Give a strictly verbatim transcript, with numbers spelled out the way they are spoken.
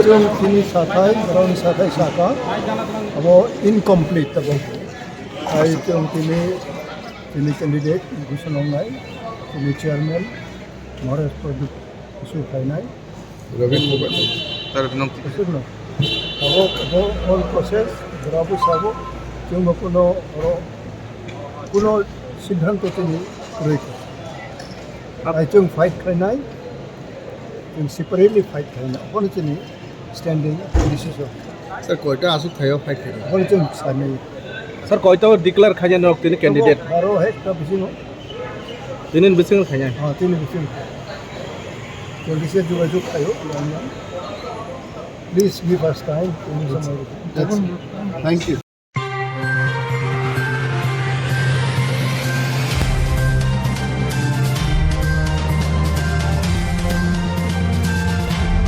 Chwng tini sathai, borokni sathai saka, abo incomplete abo. Hai chwng tini, tini candidate, Bhushan Ongnai, tini chairman, Maharaj Pradyut Kisu Phainai. Robin Kubar. Tar nong ti- Kisu no. Abo, abo all process, borok sabo, chwng bo kuno, oro, kuno siddhanto tini kwrwi kha. Hai chwng fight khlainai, chwng separately fight khlainai. Abono chini standing decision. Sir, koita aswk thaio fight khainai? Abono chwng sanai. Sir, koita declare khainai norok tini candidate? Baro hekta bisingo. Tini bisingo khainai? Ha, tini bisingo. Chwng bisi jogajog khaio. Please give us time. Thank you.